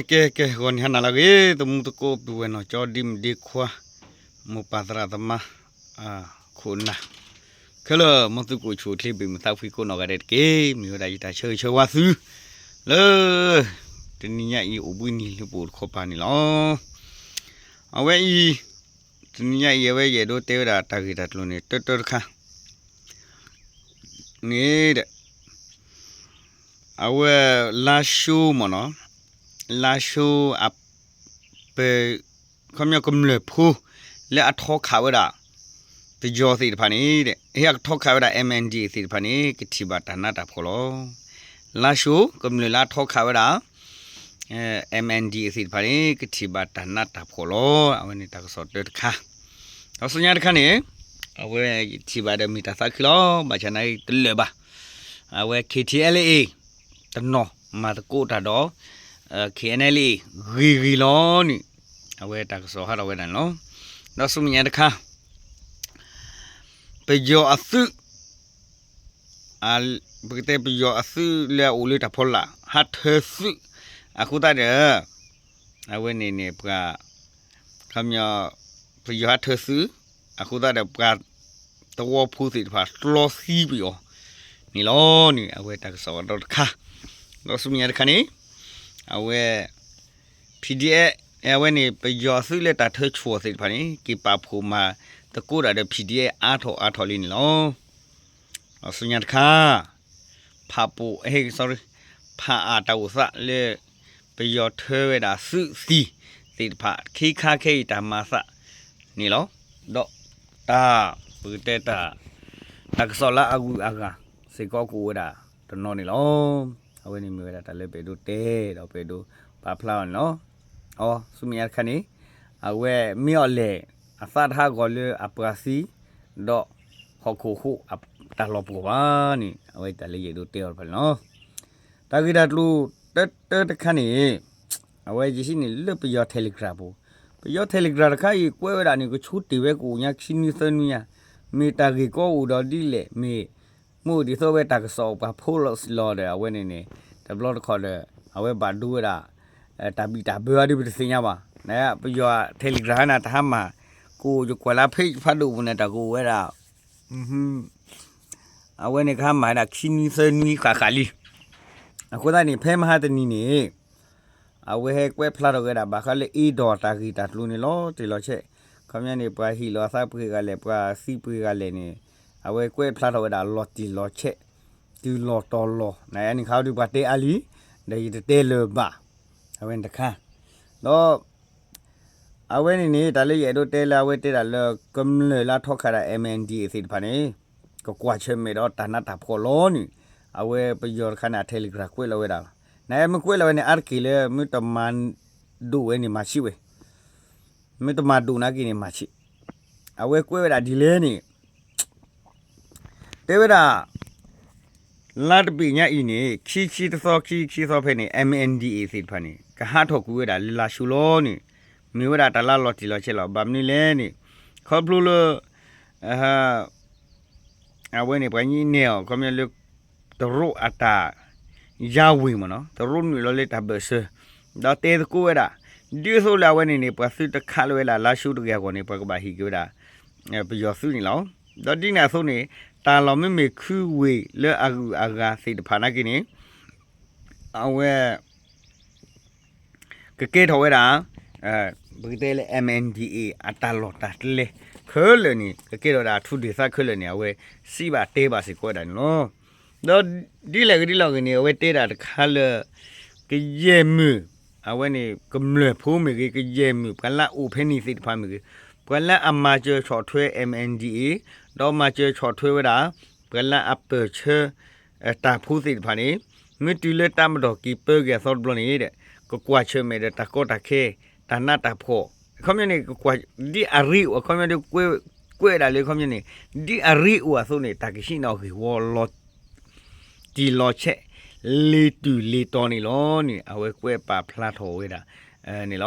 ကဲကဲ ဂီၤနံၤဟါနၤလၢအဂ့ၤ သမူသကိး ပုၢ်ဝဲၢ်နီၢ်ကၠီ ဒ့မုၣ်ဒ့ခွါ မိၢ်ပၢ်သရၣ်သမါ ခိၣ်နၢ် ခဲလၢာ် မ်သုကအိၣ်ဆူၣ်အိၣ်ချ့ဘၣ်မုာ်သးဖှံကိးနီၢ်ဂၤဒဲးတက့ၢ်. မ့ၢ်ဝဲဒၣ်ယတၢ်ဆၢဂ့ၤဆၢဝါသု လၢ တနံၤညါအံၤ အိၣ်ဘှံးနံၤလၢပအိၣ်တခီပၤန့ၣ်လီၤ. အဝဲအံၤ တနံၤညါအံၤ အဝဲယအဲၣ်ဒိးတဲဝဲဒၣ်တၢ်ဂ့ၢ်တၢ်ကျိၤန့ၣ် တၢတၢတခါ န့ၣ်ဒီး အဝဲ လါၡိမ့ၢ်နီၤ, လါၡိ အ ပ ခီပညီကမျၢၢ်ဖိ လၢအထီခးဝဲဒၣ် ပယီၤသ့ၣ်တဖၣ်န့ၣ်ဒီး ဟဲအကထီခးဝဲဒၣ် MNDAA သ့ၣ်တဖၣ်န့ၣ် ကထံၣ်ဘၣ်တၢ်နးတၢ်ဖှီၣ်လီၤ. လါၡိ ကမျၢၢ်လၢအထီခးဝဲဒၣ် MNDAA သ့ၣ်တဖၣ်န့ၣ် ကထံၣ်ဘၣ်တၢ်နးတၢ်ဖှီၣ်လီၤ. အဝဲန့ၣ်တၢ်ကစီၣ်တၢတခါ ဒီးဆူညါတခါန့ၣ် အဝဲထံၣ်ဘၣ်ဒီးမ့ၢ်တၢ်သးခုလီၤ. ဘၣ်ဆၣ်နာ်က့တလၢာ်ဘၣ်. အဝဲ KTLA တနီၤမၤသကိးတၢ်ဒီး KNLA ဂ့ၤဂ့ၤလီၤန့ၣ် အဝဲတၢ်ကစီၣ်ဟးထီၣ်ဝဲဒၣ်န့ၣ်လီၤ. ဒီးဆူမဲာ်ညါတခါ ပယီၤအသုး ပကတဲပယီၤအသုးလၢအအိၣ်လၢတၢ်ဖီလာ် ဟးထၢသုး အဃိသတးဒီး အဝဲန့ၣ်န့ၣ် ပှၤ ခီပညီ ပယီၤဟးထၢသုး အဃိသတးဒီး ပှၤသဝီဖိသ့ၣ်တဖၣ် တြီသံပယီၤန့ၣ်လီၤန့ၣ် အဝဲတၢ်ကစီၣ်ဒီတခါ ဒီးဆူမဲာ်ညါတခါန့ၣ် အဝဲ PDF အဝဲန့ၣ် ပယီၤသုးလၢတၢ်ထၢဆှိၣ်သ့ၣ်တဖၣ်န့ၣ် က့ၤပာ်ဖှိၣ်မၤသကိးတၢ်ဒီး PDF အါထီၣ်အါထီၣ်လံန့ၣ်လီၤ. ဒီးဆူညါတခါ ဖးပိာ် sorry ဖးအးတၢ်အိၣ်သးလၢ ပယီၤထၢဝဲဒၣ်သုးသံၣ်သ့ၣ်တဖၣ် ခံခါခဲအံၤတၢ်မၤသးန့ၣ်လီၤ. ဒီးတၢ် ပကတဲတၢ် တၢ်ကစီၣ်လၢအဂုၤအဂၤစ့ၢ်ကီးကအိၣ်ဝဲဒၣ်တနီၤန့ၣ်လီၤ. အဝဲန့ၣ်မ့ၢ်ဝဲဒၣ်တၢ်လၢပအဲၣ်ဒိးတဲ ဒီးပအဲၣ်ဒိးပာ်ဖျါအီၤန့ၣ်လီၤ. အီ ဆူမဲာ်ညါတခါန့ၣ် အဝဲမ့ၢ်အီၤလဲၣ် အသးတဟးဂီၤလၢအပှၤသံ ဒီးဟီၣ်ခိၣ်ဟိၣ် တၢ်လီၤပှီၢ်ဘၣ်န့ၣ် အဝဲတၢ်လၢယအဲၣ်ဒိးတဲအီၤတဖၣ်န့ၣ်လီၤ. တၢ်ဂ့ၢ်တၢ်ကျိၤတၢတၢတခါန့ၣ် အဝဲယဟံးန့ၢ်လၢပယီၤ Telegram ပူၤ, ပယီၤ Telegram တခါအံၤကွဲးဝဲဒၣ်န့ၣ် ကဆိတ့ၢ်ဝဲကအိၣ်ညါခံနွံသၢနွံညါ, မ့ၢ်တၢ်ဂ့ၢ်ကီအိၣ်ဒီးဒ်လဲၣ်, မ့ၢ် မ့ၢ်အိၣ်ဒ်သိးဝဲတၢ်ကစီၣ်ပှၤဖိလီၤစံလီၤဒီး အဝဲန့ၣ်န့ၣ် တဘျီတခီၣ်ဒီး အဝဲဘၣ်ဒိဝဲဒၣ် တၢ်ဘံၣ်တၢ်ဘၢအါဒ်ပတသ့ၣ်ညါဘၣ်. နပယီၤ Telegram နတဟါမၢ် ကအိၣ်ယကွၢ်လၢ page ဖးဒိၣ်ပူၤန့ၣ် တၢ်ကအိၣ်ဝဲဒၣ် အဝဲန့ၣ်ကဟါမၢ်ဝဲဒၣ်ခံနွံသၢနွံဃၣ်ဃၣ်လံ. အဃိသတးန့ၣ် ဖဲမဟါတနံၤန့ၣ် အဝဲဟဲကွဲးဖျါထီၣ်ဝဲဒၣ် ဘၣ်ဃးလၢအ့ဒီးတၢ်ဂ့ၢ်တၢ်ကျိၤန့ၣ်လီၤတံၢ်လီၤဆဲး, ခီပညီန့ၣ် ပှၤဟ့ၣ်လီၤအသးပှဲၤဂၤလဲၣ် ပှၤသံပှဲၤဂၤလဲၣ်န့ၣ် အဝဲကွဲးဖျါထီၣ်ဝဲဒၣ်လီၤတံၢ်လီၤဆဲး, တုၤလီၤတီၤလီၤ နအန့ၣ်ခါဒုးပှၤတဲအါလံ, ဒီးယတတဲလၢၤဘၣ်. အဝဲန့ၣ်တခါ ဒီး အဝဲန့ၣ်န့ၣ် တၢ်လၢယအဲၣ်ဒိးတဲလၢအဝဲတဲဒၣ်လၢ ကမျၢၢ်လၢအထီခးဒၣ် MNDAA သ့ၣ်တဖၣ်န့ၣ် ကကွၢ်ဆၢၣ်မဲာ်ဒီးတၢ်နးတၢ်ဖှီၣ်လီၤန့ၣ် အဝဲပယီၤတခါန့ၣ် အ Telegram ကွဲးလီၤဝဲဒၣ်လီၤ. နမ့ၢ်ကွဲးလီၤဝဲန့ၣ် အါတက့ၢ်လၢ မ့ၢ်တမၤဒိၣ်ဝဲန့ၣ်မၤဆံးဝဲ, မ့ၢ်တမၤဒိၣ်နာ်က့န့ၣ်မၤဆံး, အဝဲကွဲးဝဲဒၣ်ဒ်လဲၣ်န့ၣ် တဲဝဲဒၣ် လါတဘ့ၣ်ညါအံၤန့ၣ် ခံဆံတသီ ခံဆံခံသီဖဲန့ၣ် MNDAA သ့ၣ်တဖၣ်န့ၣ် ကဟးထီၣ်ကွံာ်ဝဲဒၣ်လၢလါၡိလီၤန့ၣ် မ့ၢ်ဝဲဒၣ်တၢ်လၢလီၤတံၢ်လီၤဆဲးလီၤ. ဘၣ်မနုၤလဲၣ်န့ၣ် ခီဖျိလၢ အဝဲန့ၣ် ပှၤညံနဲၣ်အီၤ ခီပညီလၢ တရူးအတၢ် ယါဝ့ၤမ့ၢ်နီၤ တရူးနုာ်လီၤလၢတၢ်ဘၢၣ်စၢၤ ဒီးတဲသကိးဝဲဒၣ် ဒ်သိးလၢအဝဲန့ၣ်န့ၣ် ပှၤသုတခးလီၤဝဲဒၣ်လါၡိတဂ့ၤအဂီၢ်န့ၣ် ပှၤကဘၣ်ဟ့ၣ်က့ၤဝဲဒၣ် ပယီၤသုးန့ၣ်လီၤ. ဒီးဒ်န့ၣ်အသိးန့ၣ် တၢ်လီၢ်မ့မ့ၢ်ခုဝ့ၢ်လၢအဂုၤအဂၤသ့ၣ်တဖၣ်နာ်က့န့ၣ် အဝဲ ကကဲထီၣ်ဝဲဒၣ် ပကတဲလၢ MNDAA အတၢ်လီၢ်တၢ်ကျဲ ခဲလၢာ်န့ၣ် ကကဲထီၣ်ဝဲဒၣ်အထူးဒေသခဲလၢာ်န့ၣ် အဝဲစံးဘၣ်တဲဘၣ်စ့ၢ်ကီးဝဲဒၣ်န့ၣ်လီၤ. ဒီးဒ်လဲၣ်ဂ့ၤဒ်လဲၣ်ဂ့ၤန့ၣ် အဝဲတဲဒၣ်တခါလၢ ကယဲၢ်မုၢ် အဝဲန့ၣ် ကမျၢၢ်ဖိမ့ၢ်ဂ့ၤ ကယဲၢ်မုၢ် ပှၤလၢအအိၣ်ဖဲန့ၣ်သ့ၣ်တဖၣ်မ့ၢ်ဂ့ၤ ပှၤလၢအမၤစၢၤဆီၣ်ထွဲ MNDAA ဒီးမၤစၢၤဆီၣ်ထွဲဝဲဒၣ် ပှၤလၢအပၢၢ်ဆၢ တၢ်ဖိသ့ၣ်တဖၣ်န့ၣ် မ့ၢ်တုၤလၢတၢ်မၤဒီးက့ၤပၢက့ၤအသီတဘျီန့ၣ် ကကွၢ်ဆၢၣ်မဲာ်ဒီးတၢ်ကီတၢ်ခဲ တၢ်နးတၢ်ဖှီၣ် အခီပညီန့ၣ် ကကွၢ် ဒ်အရ့အိၣ် အခီပညီဒ် ကွဲးဒၣ်လၢအခီပညီန့ၣ် ဒ်အရ့အိၣ်အသိးန့ၣ် တၢ်ကဟံးန့ၢ်အဂ့ၢ်ဝီလီၤ တံၢ်လီၤဆဲး လ့ၤတုၤလ့ၤတီၤန့ၣ်လီၤန့ၣ် အဝဲကွဲးပာ်ဖျါထီၣ်ဝဲဒၣ်န့ၣ်လီၤ.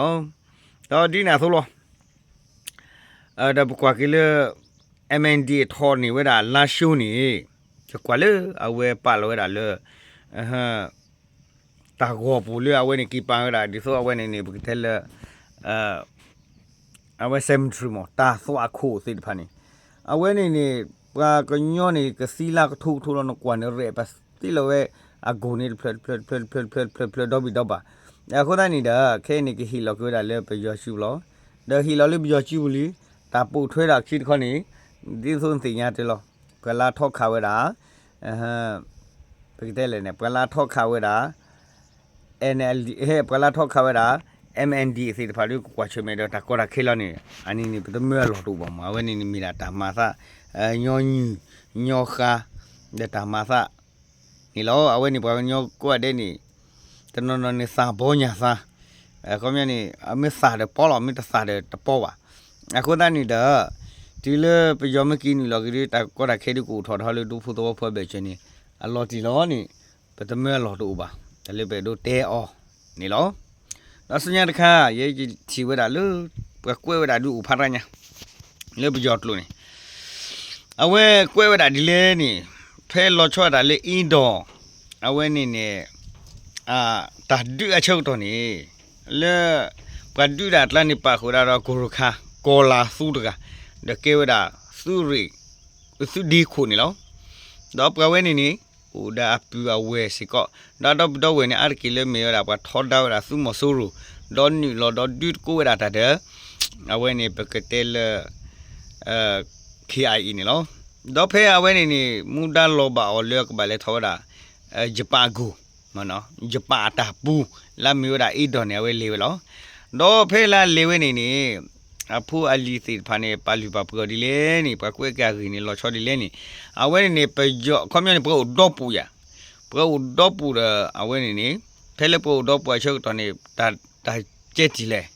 ဒီးဒ်န့ၣ်အသိးလီၤ. ဒီးပကွၢ်က့ၤလၢ MNDAA ထီၣ်န့ၢ်ဝဲဒၣ်လါၡိန့ၣ် ပကွၢ်လၢအဝဲပာ်လီၤဝဲဒၣ်လၢ အဂီၤပူၤလၢအဝဲန့ၣ်က့ၤပာ်ဝဲဒၣ် ဒ်သိးအဝဲန့ၣ်န့ၣ် ပကတဲလၢ အဝဲ cemetery မ့ၢ် တၢ်သွၣ်ခိၣ်သ့ၣ်တဖၣ်န့ၣ် အဝဲန့ၣ်န့ၣ် ပှၤကညီန့ၣ် ကသံလၢကထိကထိလီၤ နကွၢ်န့ၣ် ရဲၣ်ပသ့လီၤဝဲ အဂိၢ်န့ၣ်တဖျၢၣ်တဖျၢၣ်တဖျၢၣ်တဖျၢၣ်တဖျၢၣ်တဖျၢၣ်ဒီဘ့ၣ်ဒီဘၣ်. အဃိသတးန့ၣ်ဒီး ခဲအံၤန့ၣ် ကဟ့ၣ်လီၤက့ၤဝဲဒၣ်လၢပယီၤစုပူၤလီၤ. ဒီးဟ့ၣ်လီၤလၢပယီၤစုပူၤလံ, တၢ်ပိာ်ထွဲဒၣ်ခံတခီန့ၣ် ဒ်သိးနသ့ၣ်ညါတ့ၢ်လီၤ. ပှၤလၢထီၣ်ခးဝဲဒၣ် ပကတဲလဲၣ်န့ၣ် ပှၤလၢထီၣ်ခးဝဲဒၣ် NLD ပှၤလၢထီၣ်ခးဝဲဒၣ် MNDAA သ့ၣ်တဖၣ်ဒီး ကကွၢ်ဆၢၣ်မဲာ်ဒီးတၢ်ကီတၢ်ခဲလီၤန့ၣ် အန့ၣ်န့ၣ် ပတမၢအလီၢ်တအိၣ်ဘၣ်မး. အဝဲန့ၣ်န့ၣ်မ့ၢ်ဒၣ်တၢ်မၤသး ညီနုၢ် ညီဃါ ဒီးတၢ်မၤသးန့ၣ်လီၤ. အဝဲန့ၣ်ပှၤကညီကိးဂၤဒဲးန့ၣ် တနီၤနီၤန့ၣ်သးဘီညၣ်သး ခီပညီန့ၣ် အမ့ၢ်သးဒီးပီလီၤ မ့ၢ်တသးဒီးတပီဘၣ်. အဃိသတးန့ၣ်ဒီး တုၤလၢပယီၤမ့ၢ်က့ၤနုာ်လီၤက့ၤဒီး တၢ်ကီတၢ်ခဲဒုးကအိၣ်ထီၣ်ထီလၢဒူဖိသဝီဖိအဘၢၣ်စၢၤန့ၣ် အလီၤတံၢ်လီၤန့ၣ် ပတမၢအလီၢ်တအိၣ်ဘၣ်. တၢ်လၢပအဲၣ်ဒိးတဲအီၤန့ၣ်လီၤ. ဒီးဆူညါတခါ ယဲယထံၣ်ဝဲဒၣ်လၢ ပှၤကွဲးဝဲဒၣ်ဒုးအိၣ်ဖးတၢ်ညါ လၢပယီၤကျိာ်န့ၣ် အဝဲကွဲးဝဲဒၣ်ဒ်လဲၣ်န့ၣ် ဖဲလီၤဆီဒၣ်တၢ်လၢအ့ဒီး အဝဲန့ၣ်န့ၣ် တၢ်ဒုးအဆၢကတီၢ်န့ၣ် လၢ ပှၤဒုးဒၣ်အကျါန့ၣ် ပာ်ဃုာ်ဒၣ်ဒီး ကိရိခါ ကီၤလၤသူတဂၤ ဒီးကဲဝဲဒၣ် သုးရ့ၣ် သုးဒ့ခိၣ်န့ၣ်လီၤ. ဒီးပှၤဝဲန့ၣ်န့ၣ် အိၣ်ဒီးအပုၢ်အဝဲၢ်စ့ၢ်ကီး ဒီးဒီပုၢ်ဒီဝဲၢ်န့ၣ် အါတက့ၢ်လၢမ့ၢ်ဝဲဒၣ် ပှၤထီဒါဝဲဒၣ်သုးမီၤစိရိၤ ဒီးနုာ်လီၤဒီးဒုးတကိးဝဲဒၣ်တၢ်ဒီး အဝဲန့ၣ် ပကတဲလၢ KIA န့ၣ်လီၤ. ဒီးဖဲအဝဲန့ၣ်န့ၣ် မူဒါလီၤဘၣ်အီၤလၢအကဘၣ်လဲၤထီၣ်ဝဲဒၣ် ယပၣ်အဂိၢ် ယပၣ်အတၢ်ပူၤ လၢအမ့ၢ်ဝဲဒၣ်အ့ဒီးန့ၣ် အဝဲလဲၤဝဲလီၤ. ဒီးဖဲလၢအလဲၤဝဲန့ၣ်န့ၣ် အဖိအလံၤသ့ၣ်တဖၣ်န့ၣ် ပာ်လုၢ်ပာ်ပှ့ၤအီၤဒ်လဲၣ်န့ၣ် ပှၤကွဲးက့ၤအဂ့ၢ်န့ၣ် လီၤဆီဒ်လဲၣ်န့ၣ် အဝဲန့ၣ်န့ၣ် ပယီၤ ခီပညီန့ၣ် ပှၤအိၣ်ဒီပူၤယၤ ပှၤအိၣ်ဒီပူၤဒီး အဝဲန့ၣ်န့ၣ် ဖဲလၢပှၤအိၣ်ဒီပူၤအဆၢကတီၢ်န့ၣ် တၢ်ကဲတံၢ်လဲၣ်.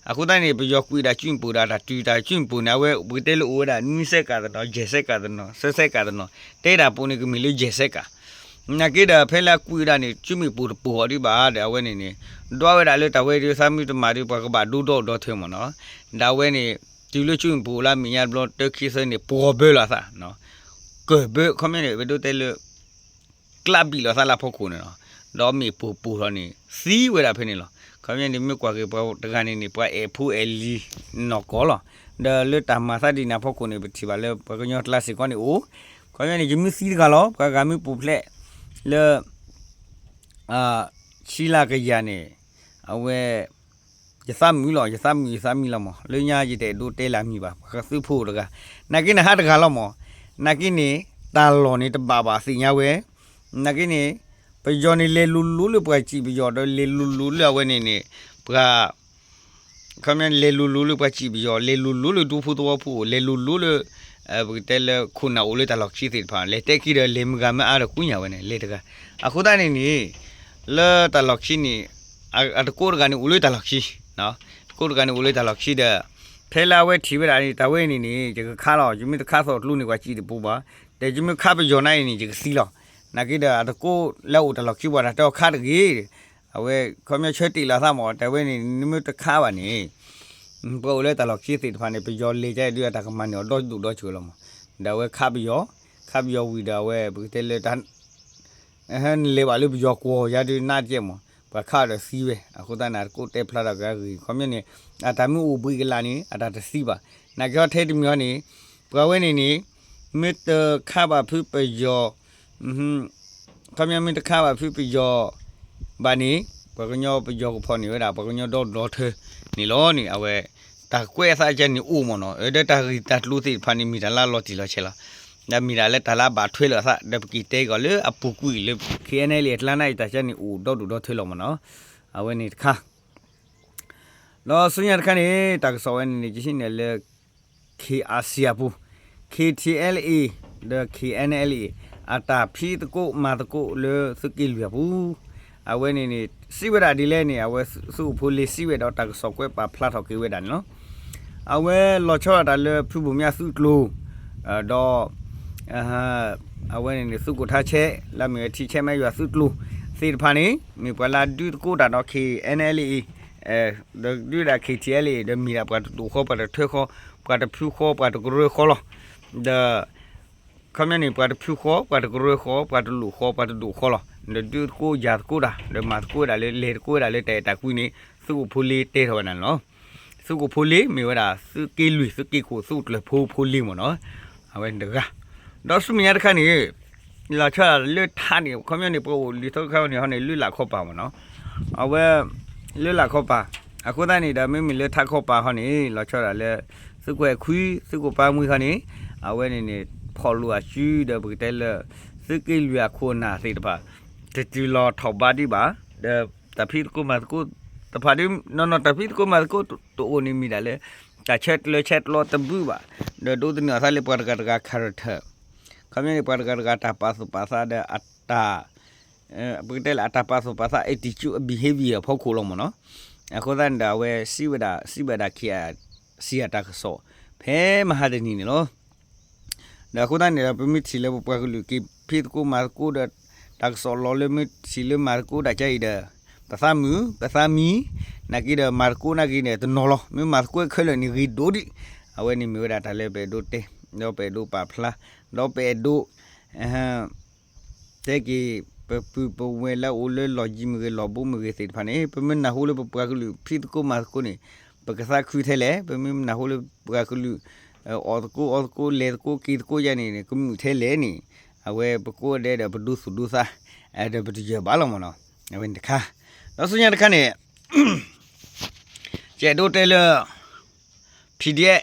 အဃိသတးန့ၣ် ပယီၤကွံာ်ဒၣ်ကၠူၣ်ပူၤဒီးတၢ်တုၤတၢ်ကၠူၣ်ပူၤန့ၣ် အဝဲပကတဲလၢအိၣ်ဝဲဒၣ် နွံစဲးကးတနီၤ ယဲၢ်စဲးကးတနီၤ သၢစဲးကးတနီၤ တဲဒၣ်ပူၤန့ၣ် ကမ့ၢ်လၢယဲၢ်စဲးကး နာ်က့ဒီး ဖဲလၢအကွံာ်ဝဲဒၣ်န့ၣ် ကၠူၣ်မ့ၣ်ပိၢ်တပိၢ်ဃီဒံးဘၣ်ဒီး အဝဲန့ၣ်န့ၣ် ဒွးဝဲဒၣ်လၢတၢ်ဝဲဒုးသးမုၢ်တမၤဒုး ပှၤကဘၣ်ဒိဒီဒိၣ်ဒီထၢမ့ၢ်နီၤ. ဒီးအဝဲန့ၣ် တုၤလၢကၠူၣ်မ့ၣ်ပိၢ်လၢအမဲာ်ညါတဘျီ တၢခံသၢန့ၣ် ပှီၤဘၢလီၤသး ကၢၢ်ဘၢ ခီပညီန့ၣ် ပဒိတဲလၢ ကျးဘံၣ်လီၤသးလၢအဖီခိၣ်န့ၣ်လီၤ. ဒီးမ့ၣ်ပိၢ်ပိၢ်ထီၣ်န့ၣ် သံဝဲဒၣ်ဖဲန့ၣ်လီၤ. ခီပညီန့ၣ် မ့ၢ်ကွၢ်က့ၤပှၤတဂၤန့ၣ်န့ၣ် ပှၤအဲၣ်ဖိအဲၣ်လံၤနီၢ်ကီၢ်လီၤ. ဒီးလၢတၢ်မၤသးဒ်န့ၣ်အဖီခိၣ်န့ၣ် ပထံၣ်ဘၣ်လၢပှၤကညီကျါစ့ၢ်ကီးန့ၣ်အိၣ် ခီပညီန့ၣ် ယမ့ၢ်သံတဂၤလီၤ ပှၤဂၤမ့ၢ်ပိာ်ဖျဲးလၢ ဆံလၢကယၤန့ၣ် အဝဲ ယသးမုာ်လီၤ ယသးမုာ်ယသးမံလီၤမး လၢညါယတအဲၣ်ဒိးတဲလၢအမံၤဘၣ် ပှၤသုးဖိတဂၤ နာ်က့န့ၣ်ဟးတဂၤလီၤမး နာ်က့န့ၣ် တၢ်လီၢ်န့ၣ်တဘၣ်ဘၣ်သ့ၣ်ညါဝဲ နာ်က့န့ၣ် ပယီၤန့ၣ်လဲၤလိၤလိၤလၢပှၤစံးပယီၤဒီးလဲၤလိၤလိၤလၢအဝဲန့ၣ်န့ၣ် ပှၤ ခီပညီလဲၤလိၤလိၤလၢပှၤစံးပယီၤ လဲၤလိၤလိၤလၢဒူဖိသဝီဖိ လဲၤလိၤလိၤလၢ ပကတဲလၢခိၣ်နၢ်အိၣ်လၢတၢ်လီၢ်ခံသ့ၣ်တဖၣ် လဲၤတဲခံဒီးလဲၤမုၢ်ဂၤမ့ၢ်အါဒီးကွံာ်ညါဝဲန့ၣ် လဲၤတဂၤ အဃိသတးန့ၣ်န့ၣ် လၢတၢ်လီၢ်ခံန့ၣ် အတကိးတဂၤန့ၣ်အိၣ်လၢတၢ်လီၢ်ခံ တကိးတဂၤန့ၣ်အိၣ်လၢတၢ်လီၢ်ခံဒီး ဖဲလၢအဝဲထံၣ်ဝဲဒၣ်န့ၣ် တၢ်ဝဲန့ၣ်န့ၣ် ယကခးလီၤ ယမ့ၢ်တခးသိးကျိန့ၣ် ပှၤစံးတပူၤဘၣ် ဒီးယမ့ၢ်ခးပယီၤနၤအံၤန့ၣ် ယကသံလီၤ နာ်က့ဒီးအတကိးလၢအအိၣ်တၢ်လီၢ်ခံပှၤတၢ်တဲအီၤခးတဂ့ၤ အဝဲခီပညီဆၢတ့ၢ်လီၤသးမး တၢ်ဝဲန့ၣ် နမ့ၢ်တခးဘၣ်န့ၣ် ပှၤအိၣ်လၢတၢ်လီၢ်ခံသ့ၣ်တဖၣ်န့ၣ် ပယီၤလဲၤကဒုးအတၢ်ကမၤန့ၢ်အီၤဒီဒူၣ်ဒီဆၢလီၤမး ဒီးအဝဲခးပယီၤ ခးပယီၤဝံၤဒီးအဝဲ ပကတဲလၢတၢ် နလဲၤဘၣ်လၢပယီၤကွီၢ်ယါဒုးနးတကဲမး ပှၤခးဒီးသံဝဲ အဃိသတးန့ၣ် အတကိးတဲဖျါထီၣ်က့ၤအဂ့ၢ် ခီပညီန့ၣ် အတၢ်မ့ၢ်အိၣ်ဘှံးကလာ်န့ၣ် အတၢ်တသံဘၣ် နာ်က့ဟီထဲတမံၤဟီန့ၣ် ပှၤဝဲန့ၣ်န့ၣ် မ့ၢ်တခးဘၣ်ဖုပယီၤ ခီပညီမ့ၢ်တခးဘၣ်ဖုပယီၤဘၣ်န့ၣ် ပှၤကညီပယီၤကဖီၣ်န့ၢ်ဝဲဒၣ် ပှၤကညီဒီဒူၣ်ဒီထၢန့ၣ်လီၤန့ၣ် အဝဲ တၢ်ကွဲးအသးကဲန့ၣ်အိၣ်မးနီၤ အဒီးတၢ်ဂ့ၢ်တၢ်ကျိၤသ့ၣ်တဖၣ်န့ၣ် မ့ၢ်တၢ်လၢအလီၤတံၢ်လီၤဆဲးလီၤ ဒီးမ့ၢ်ဒၣ်လၢတၢ်လၢအဘၣ်ထွဲလိာ်အသး ဒီးပက့ၤတဲကီးလၢအပူၤကွံာ်လၢ KNLA အကျါန့ၣ် တၢ်ကဲန့ၣ်အိၣ်ဒီဒူၣ်ဒီထၢလီၤမးနီၤ အဝဲန့ၣ်တခါ ဒီးဆူညါတခါန့ၣ် တၢ်ကစီၣ်ဝဲန့ၣ်န့ၣ် ယဟံးန့ၢ်လၢ KRC အပူၤ KTLA ဒီး KNLA အတၢ်ဖံးသကိးမၤသကိးလၢသုးက့လွံၢ်အပူၤ အဝဲန့ၣ်န့ၣ် စံးဝဲဒၣ်ဒ်လဲၣ်န့ၣ် အဝဲသုးအိၣ်ဖိလ့စံးဝဲဒီးတၢ်ကစီၣ်ကွဲးပာ်ဖျါထီၣ်က့ၤဝဲဒၣ်န့ၣ်လီၤ. အဝဲလီၤဆီဒၣ်တၢ်လၢဖုဘိၣ်မၠးသုးကျိၤ ဒီး အဝဲန့ၣ်န့ၣ် သုးခိၣ်ထါဆဲး လၢအမ့ၢ်ဝဲထံဆဲးမဲယွၤသုးကျိၤသ့ၣ်တဖၣ်န့ၣ် မ့ၢ်ပှၤလၢအဒုးသကိးတၢ်ဒီး KNLA ဒီးဒုးဒၣ် KTLA ဒီးမ့ၢ်ဒၣ်ပှၤတဒိၣ်ဃီ ပှၤတထၢဃီ ပှၤတဖုဃီ ပှၤတကရၢဃီလီၤ. ဒီး ခီပညီန့ၣ် ပှၤတဖုဃီ ပှၤတကရၢဃီ ပှၤတလိၣ်ဃီ ပှၤတဒိၣ်ဃီလီၤ. ဒီးဒုးသကိးယၤသကိးတၢ် ဒီးမၤသကိးဝဲဒၣ်လၢ လဲၤသကိးဝဲဒၣ်လၢတၢ်အဲၣ်တၢ်ကွံန့ၣ် သုးခိၣ်ဖိလ့တဲထီၣ်ဝဲဒၣ်န့ၣ်လီၤ. သုးခိၣ်ဖိလ့မ့ၢ်ဝဲဒၣ် သုးက့လွံၢ် သုးက့ခိၣ် သုးကျၢၤဖိဖိလ့မ့ၢ်နီၤ, အဝဲန့ၣ်တဂၤ, ဒီးဆူမဲာ်ညါတခါန့ၣ် လီၤဆီဒၣ်တၢ်လၢထးန့ၣ် ခီပညီန့ၣ် ပှၤအိၣ်လံာ်ထီခါန့ၣ်ဟီန့ၣ် လၢလာ်ခီပၤမ့ၢ်နီၤ, အဝဲ လၢလာ်ခီပၤ, အဃိသတးန့ၣ်ဒီး မ့မ့ၢ်လၢထးခီပၤဟီန့ၣ် လီၤဆီဒၣ်တၢ်လၢ သုးခိၣ်အဲၣ်ခွံ သုးခိၣ်ပၢ်မှံဟီန့ၣ် အဝဲန့ၣ်န့ၣ် ဖီၣ်လိာ်အစုဒီး ပကတဲလၢ သုးက့လွံၢ်အခိၣ်အနၢ်သ့ၣ်တဖၣ် တတုၤလီၤထီၣ်ဘးဒံးဘၣ်, ဒီးတၢ်ဖံးသကိးမၤသကိးတဖၣ်ဒ် နီၢ်နီၢ်တၢ်ဖံးသကိးမၤသကိးတအိၣ်န့ၣ်မ့ၢ်ဒၣ်လၢ တၢ်ဆဲးကျၢဆဲးကျိးတဘျုးဘၣ်, ဒီးဒိးသန့ၤအသးလၢပှၤတဂၤတဂၤ character, ခီပညီန့ၣ် ပှၤတဂၤတဂၤတၢ်ပာ်သူၣ်ပာ်သးဒီးအတၢ် ပကတဲလၢအတၢ်ပာ်သူၣ်ပာ်သး attitude အ behavior အဖီခိၣ်လီၤမ့ၢ်နီၤ, အဃိသတးန့ၣ်ဒီး အဝဲစံးဝဲဒၣ် စံးဘၣ်ဒၣ် KIC အတၢ်ကစီၣ် ဖဲမဟါတနံၤန့ၣ်လီၤ. ဒီးအဃိသတးန့ၣ်ဒီး ပမ့ၢ်ထံၣ်လၢပပှၤကလုာ်က့ၤဖံးသကိးမၤသကိးဒီး တၢ်ကစီၣ်လီၤလၢမ့ၢ်ထံၣ်လၢမၤသကိးတၢ်ကါအံၤဒီး ပသးမုာ် ပသးမံ, နာ်က့ဒီးမၤသကိးနာ်က့န့ၣ် တနီၤလီၤ မ့ၢ်မၤသကိးခဲလၢာ်န့ၣ်ဂ့ၤဒိၣ်ဒံး, အဝဲန့ၣ်မ့ၢ်ဝဲဒၣ်တၢ်လၢပအဲၣ်ဒိးတဲ ဒီးပအဲၣ်ဒိးပာ်ဖျါ ဒီးပအဲၣ်ဒိး တဲက့ၤ ပပုၢ်ပဝဲၢ်လၢအအိၣ်လၢလီၢ်ယံၤမ့ၢ်ဂ့ၤ လီၢ်ဘူးမ့ၢ်ဂ့ၤသ့ၣ်တဖၣ်န့ၣ် ပမ့ၢ်နၢ်ဟူလၢပပှၤကလုာ်ဖံးသကိးမၤသကိးန့ၣ် ပကသးခုထဲလဲၣ်, ပမ့ၢ်နၢ်ဟူလၢပပှၤကလုာ် အီၣ်သကိးအီသကိးလဲၤသကိးက့ၤသကိးယါန့ၣ် ကမုာ်ထဲလဲၣ်န့ၣ် အဝဲပကိးဂၤဒဲးဒီးပဒိသူၣ်ဒိသး ဒီးပတယၢၢ်ဘၣ်လီၤမ့ၢ်နီၤ, အဝဲန့ၣ်တခါ, ဒီးဆူညါတခါန့ၣ် ကအဲၣ်ဒိးတဲလၢ PDF